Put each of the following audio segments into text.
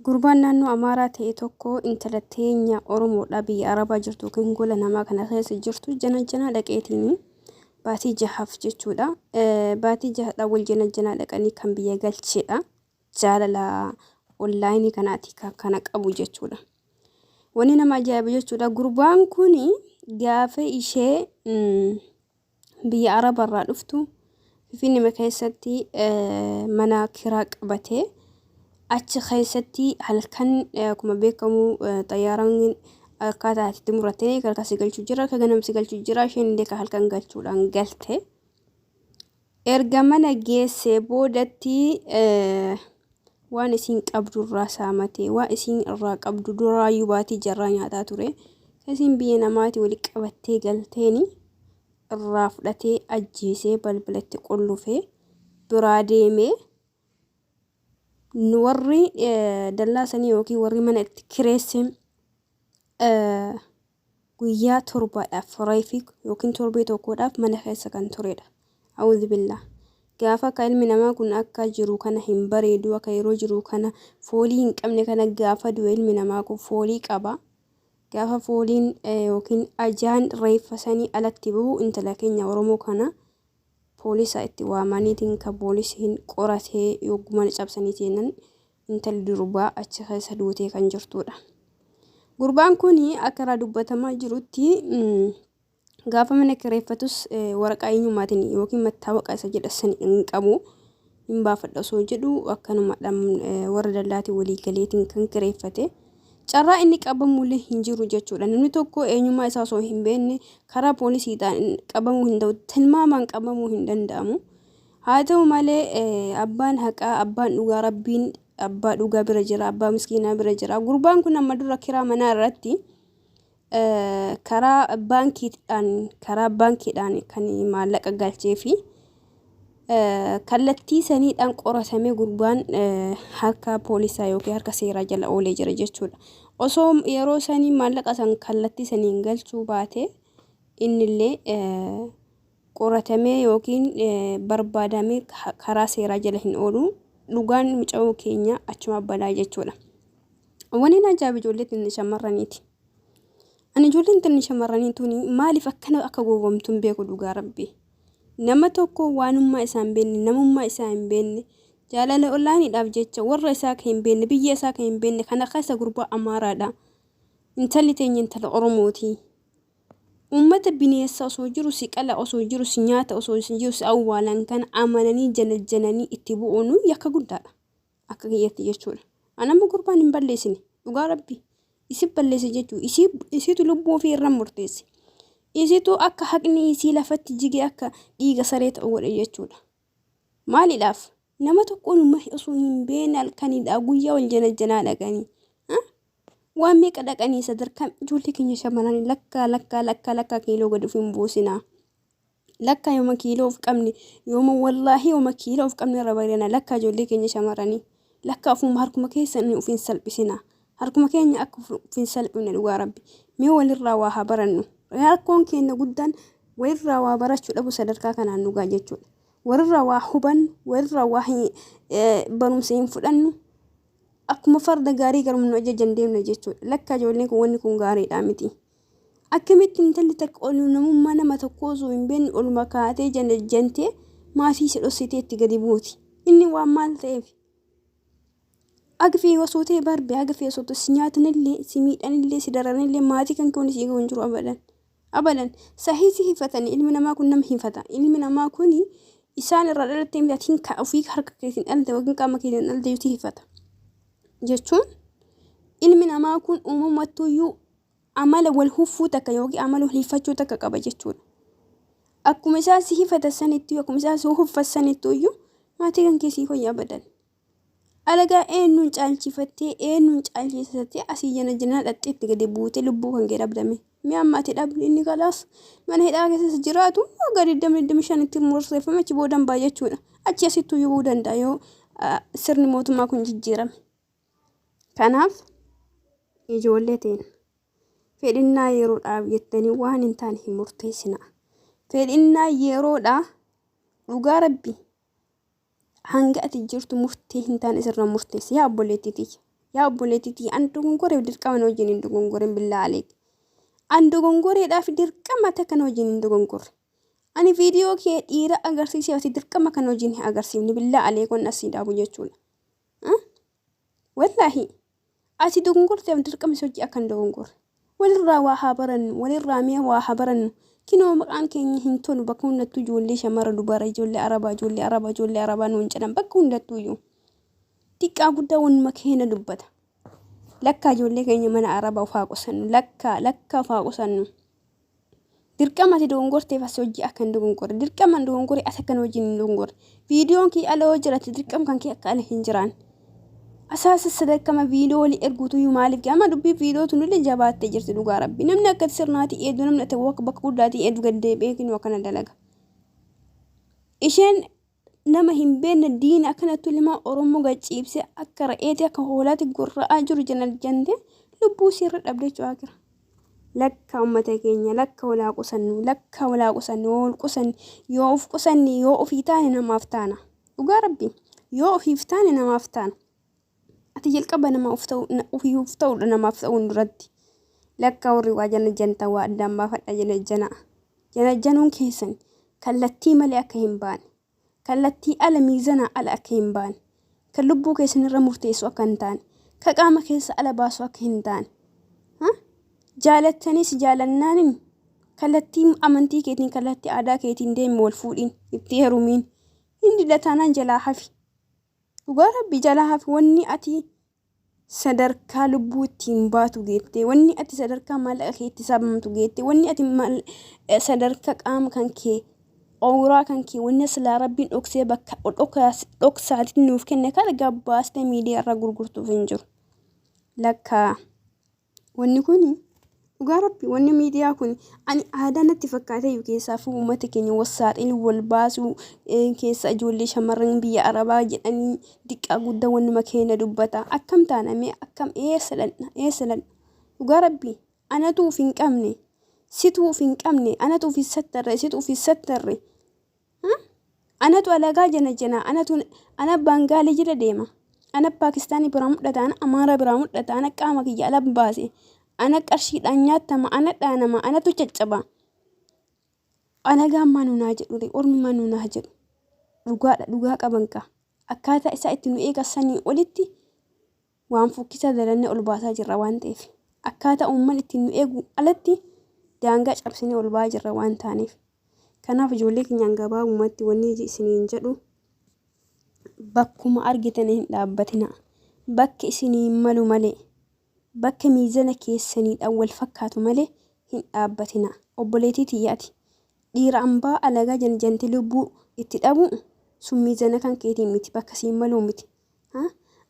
Gurbaan naannoo Amaaraa ta'e tokko intala teenya Oromoodha biyya Arabaa jirtu yookiin gola namaa kana keessa jirtu jana janaa dhaqeetiin baatii jahaaf jechuudha. Baatii jahadha wal jana janaa dhaqanii kan biyya galchedha. Jaalala onlaayinii kanaati kan kana qabu jechuudha. Wanni nama ajaa'ibu jechuudha gurbaan kun gaafa ishee biyya Arabarraa dhuftu Finfinnee keessatti mana kiraa qabatee achi keessatti halkan akkuma beekamu xayyaaraan akkaataa itti murattee halkan si galchuu jira akka ganam si galchuu jira isheen illee ka halkan galchuudhaan galte. Erga mana geessee boodatti waan isiin qabdu irraa saamatee waan isiin irraa qabdu duraayyuu baatii jarraa nyaataa ture. Isiin biyya namaati wali qabattee galteeni irraa fudhatee ajjeesee balbalatti qullufee biraa deemee nu warri dallaa sanii yookiin warri mana itti kireesse guyyaa torbaadhaaf reefi yookiin torbee tokkodhaaf mana keessa kan turedha. A'uudhu billah. Gaafa akka ilmi namaa kun akka jiru kana hin bareedu akka yeroo jiru kana foolii hin qabne kana gaafa du'e ilmi namaa kun foolii qaba. Gaafa fooliin yookiin ajaan reeffa sanii alatti bahu intala keenya Oromoo kana poolisa itti waamaniitiin ka poolisiin qoratee yogguu mana cabsanii seenan intalli durbaa achi keessa duutee kan jirtudha. Gurbaan kun akka irraa dubbatamaa jirutti gaafa mana kireeffatus waraqaa eenyummaatiin yookiin mattaawaqa isa jedha san hin qabu. Hin baafadha osoo jedhu akkanuma warra dallaatiin walii galeetiin kan kireeffate. Carraa inni qabamullee hin jiru jechuudha. Namni tokko eenyummaa isaa osoo hin beekne karaa poolisiidhaan qabamuu hin ta'u. Tilmaamaan qabamuu hin danda'amu. Haa ta'u malee abbaan haqaa abbaan dhugaa rabbiin abbaa dhugaa bira jira abbaa miskiinaa bira jira. Gurbaan kun amma dura kiraa manaa irratti karaa baankiidhaan karaa baankiidhaan kan maallaqa galchee fi kallattii saniidhaan qoratamee gurbaan harka poolisaa yookiin harka seeraa jala oolee jira jechuudha. Osoo yeroo sanii maallaqa san kallattii saniin galchuu baate innillee qoratamee yookiin barbaadamee karaa seeraa jala hin oolu. Dhugaan mucayoo keenya achuma badaa jechuudha. Wani na ajaa'ibu ijoollee tinni shamarraniiti. Ani ijoolleen tinni shamarranii tuni maaliif akkana akka gowwomtu hin beeku dhugaa rabbi. Nama tokko waanummaa isaa hin beekne, namummaa isaa hin beekne, jaalala onlaayiniidhaaf jecha warra isaa kan hin beekne, biyya isaa kan hin beekne kana keessa gurbaa Amaaraadha. Intalli teenya intala Oromooti. Uummata bineessa osoo jiru si qala osoo jiru si nyaata osoo jiru si awwaalan kana amananii janajjananii itti bu'uun yakka guddaadha. Akka kiyyatti jechuudha. An amma gurbaan hin balleessine dhugaa rabbi isi balleesse jechuu isii isitu lubbuu ofii irra murteesse. Isitu akka haqni isii lafatti jige akka dhiiga saree ta'u godhe jechuudha. Maaliidhaaf? Nama tokkoon osoo hin beekne halkanidha guyyaa wal janajjanaa dhaqanii. Waan meeqa dhaqanii sadarkaa ijoollee keenya shamarranii lakkaa lakkaa lakkaa lakkaa kiiloo gadi of hin buusinaa. Lakkaa yooma kiiloo of qabne yooma wallaahi yooma kiiloo of qabne irra bareena lakkaa ijoollee keenya shamarranii. Lakkaa ofuma harkuma keessan of hin salphisinaa. Harkuma keenya akka of hin salphifne dhugaa rabbi. Mee walirraa waa haa barannu. Rakkoon keenya guddaan walirraa waa barachuu dhabu sadarkaa kanaan dhugaa jechuudha. Walirraa waa hubannu, walirraa waa barumsa hin fudhannu. Akkuma farda gaarii garuma nu ajajan deemna jechuudha. Lakkaa ijoolleen kun wanni kun gaariidhaa miti. Akkamitti intalli takka ol namummaa nama tokkoo osoo hin beekne oluma kaatee janajjantee maatii ishee dhossitee itti gadi buuti. Inni waan maal ta'eef? Haga fee osoo ta'e barbe haga fee osoo ta'e si nyaatanillee si miidhanillee si daranillee maatii kan keewwan si gahu hin jiru abadan. Abadan sahii si hifatani ilmi namaa kun nama hifata ilmi namaa kun isaan irraa dhalattee miti atiin ka ofii harka keetiin dhalte yookiin qaama keetiin dhalte si hifata jechuun ilmi namaa kun uumamattuyyuu amala wal huffuu takka yookiin amala wal hifachuu takka qaba jechuudha. Akkuma isaan si hifatan sanittuu akkuma isaan si huffan sanittuyyuu maatii kan kee sii hoyya abadan. Alagaa eenyuun caalchifattee eenyuun caalchisattee asii jana janaa dhaqxee itti gadi buutee lubbuu kan kee dhabdame. Mee amma ati dhabdu inni kalaas mana hidhaa keessas jiraatu waggaa 20 25 itti murteeffame achi boodan ba'a jechuudha. Achi asittuu yubuu danda'a yoo sirni mootummaa kun jijjiirame. Kanaaf ijoollee teenya fedhinnaa yeroodhaaf jettanii waan hin taane hin murteessinaa. Fedhinnaa yeroodhaa dhugaa rabbi hanga ati jirtu murtee hin taane sirra murteessi yaa obboleettii tiyya. Yaa obboleettii tiyya an dogongoreef dirqama na wajjin hin dogongorin billaa aleek. An dogongoreedhaaf dirqama takka na wajjin hin dogongorre. Ani viidiyoo kee dhiira agarsiisee ati dirqama kan wajjin hin agarsiifne billaa aleek wanni asii dhaabu jechuudha. Wallaahi ati dogongorteef dirqama si hojii akka hin dogongorre. Walirraa waa haa barannu, walirraa mee waa haa barannu. Kinoo maqaan keenya hin tolu bakka hundattuu ijoollee shamara dubara ijoollee arabaa ijoollee arabaa ijoollee arabaa nuun jedhan bakka hundattuu iyyuu. Xiqqaa guddaa wanuma keenya dubbata. Lakkaa ijoollee keenya mana arabaa of haa qusannu lakkaa lakkaa of haa qusannu. Dirqama ati dogongorteef as hojii akka hin dogongorre. Dirqama hin dogongorre as akka wajjin hin dogongorre. Viidiyoon kee ala yoo jiraate dirqama kan kee akka ala hin jiraan. Asaasa sadarkama viidiyoo walii erguutu iyyuu maaliif amma dubbii viidiyoo tunillee jabaattee jirti dhugaa rabbi. Namni akka sirnaatii eedu namni ati bakka guddaatii eedu gad deebi'ee kinuu akkana dalaga. Isheen nama hin beekne diina akkanatti ilmaa Oromoo gad ciibsee akka re'eeti akka hoolaatti gorra'aa jiru jante lubbuu isii irra dhabde jechuudha akira. Lakka ummata keenya lakka walaa qusannu lakka walaa qusannu yoo wal qusanne yoo of qusanne yoo ofii taane namaaf taana. Dhugaa rabbi yoo ofiif taane namaaf taana. Ati jalqaba nama of ta'u ofii of ta'uudha namaaf ta'uun duratti. Lakka warri waa jana janta waa addaan baafadha jana jana. Janajjanuun keessan kallattii malee akka hin baane, kallattii ala miizanaa ala akka hin baane, kan lubbuu keessan irra murteessu akka hin taane, ka qaama keessa ala baasu akka hin taane. Jaalattanis jaalannaanin kallattii amantii keetiin kallattii aadaa keetiin deemi wal fuudhiin itti heerumiin. Hin dida taanaan jalaa hafi. Dhugaa rabbi jalaa hafi wanni ati sadarkaa lubbuu ittiin baatu geette, wanni ati sadarkaa maallaqa kee itti saamamtu geette, wanni ati sadarkaa qaama kan kee ooraa kan kee wanni silaa rabbiin dhoksee bakka dhoksaatiin nuuf kenne kana gabbaastee miidiyaa irra gurgurtuuf hin jiru. Lakkaa Wanni kun dhugaa rabbi wanni miidiyaa kun ani aadaa natti fakkaatee iyyuu keessaafuu uummata keenya wassaaxiluu wal baasuu keessa ijoollee shamarran biyya arabaa jedhanii diqqaa guddaa wannuma keenya dubbata akkam taana mee akkam eessa dhaqna eessa dhaqna dhugaa rabbi anatu of hin qabne situ of hin qabne anatu of hin sattarre situ of hin sattarre. Anatu alagaa jana jana anatu ana Baangaalii jala deema. Ana Paakistaanii biraa mudhata ana Amaaraa biraa mudhata ana qaama kiyya ala baase ana qarshiidhaan nyaattama ana dhaanama anatu caccaba. Alagaan maa nunaa jedhu ree ormi maa nunaa jedhu. Dhugaadha dhugaa qaban kaa. Akkaataa isaa itti nu eegan sanii olitti waan fokkisaa dalannee ol baasaa jirra waan ta'eef. Akkaataa uummanni ittiin nu eegu alatti daangaa cabsinee ol ba'aa jirra waan taaneef. Kanaaf ijoollee keenyaan gabaabumatti wanni isiniin jedhu bakkuma argitan hin dhaabbatina. Bakki isiniin malu malee bakka miizana keessaniidhaan wal fakkaatu malee hin dhaabbatina. Obboleettii tiyyaati. Dhiira ambaa alagaa janjanti lubbuu itti dhabu sun miizana kan keetiin miti bakka siin maluu miti.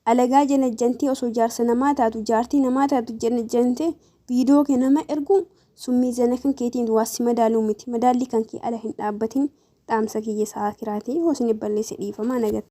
Alagaa janajjantee osoo jaarsa namaa taatu jaartii namaa taatu janajjantee viidiyoo kee nama ergu sun miizana kan keetiin waa si madaaluu miti. Madaallii kan kee ala hin dhaabbatin dhaamsa kiyya isaa akiraati. Yoo isin balleesse dhiifamaa nagatti.